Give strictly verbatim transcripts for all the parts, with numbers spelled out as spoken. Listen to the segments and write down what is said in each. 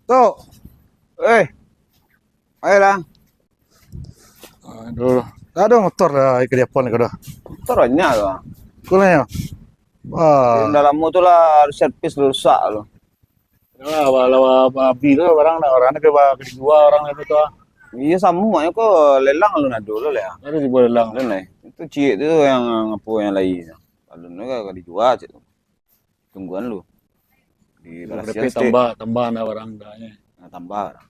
Tok. Eh. Ayolah. Aduh. Tak ada motor lah, ikut dia pun ikut dah. Motor banyak tu. Kurangnya. Wah. Dah lama tu lah, servis rusak tu. Ya, walau abi tu barang nak orang nak ke ba-, ke dijual orang itu tu. Iya, sama maknyo ko lelang lu nado lu lah. Ada dibuat lelang. Alun lah. Itu ciek tu yang apa yang lain. Alun tu ka dijual cik tu. Tungguan lu. Di Berapa barasian stik. Tambah, tambah nak barang dah nya. Nah, tambah barang.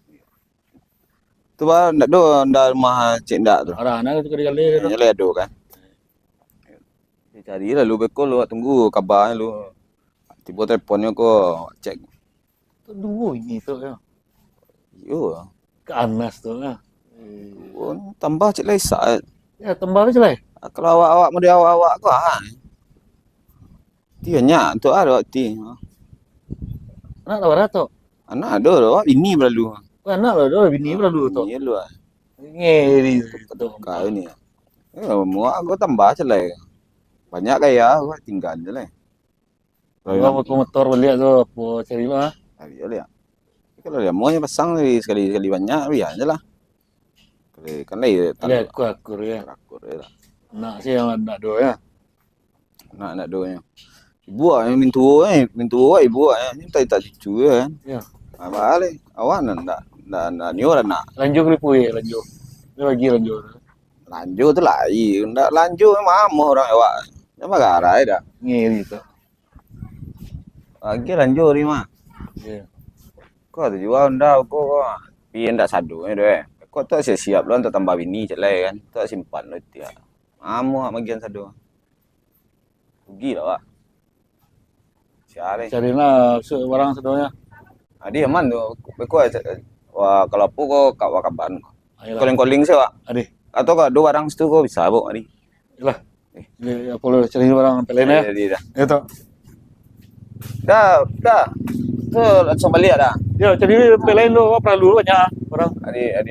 Tu bah, ndak do, ndak rumah cik ndak tu. Arah nak tu kali-kali tu. Nya lah ado kan. Dia cari lalu beko lu tunggu kabar lu. Tibo teleponnyo ko cek. Tu duo ini tu ya. Yo. Ke Anas tu lah. Oh, tambah cik lai saat. Ya, tambah cik lai. Kalau awak-awak model awak-awak ko ah. Ti banyak tu ah awak ti. Anak lah bara tu. Anak ado awak bini balalu. Oh, anak lah ado bini balalu tu. Bini lu ah. Ngeri tu. Kau ni. Ya, muak ko tambah cik lai. Banyak gaya awak tinggal je lai. Kalau Kalau nak aku motor baliak tu, apa cari lah. Cari baliak. Kalau dia mau yang pasang dari sekali-sekali banyak, biar je lah. Kalau kan lain Lihat aku akur ya. Akur je lah. Nak sih yang nak dua ya. Nak nak dua nya. Ibu ah yang mintuo eh, mintuo ibu ah yang minta tak cucu ya kan. Ya. Apa leh? Awak nak nak nak, nak ni orang nak. Lanjut ke Lipu ya, lanjut. Dia bagi lanjut. Lanjut tu lain. Ndak lanjut memang amoh orang awak. Dia marah dah. Ngeri tu. Lagi lanjut ni mah. Ya. Kau tu jua Honda kau kau. Tapi ndak sado ni doh. Kau tu siap-siap lah untuk tambah bini cik lai kan. Tu simpan lah tiap. Amuak magian sado. Rugi lah wak. Sial eh. Cari lah barang sadonyo. Adi aman tu. Beko wah kalau apa kau kak wakaban. Ayolah. Calling-calling saja wak. Adi. Atau kau ada barang situ kau bisa bawa adi. Yalah. Eh. Jadi apa lo cari barang lain ya? Jadi dah. Ya tu. Dah, dah. Tu langsung balik dah. Ya, cari lain tu perlu banyak barang. Adi, adi.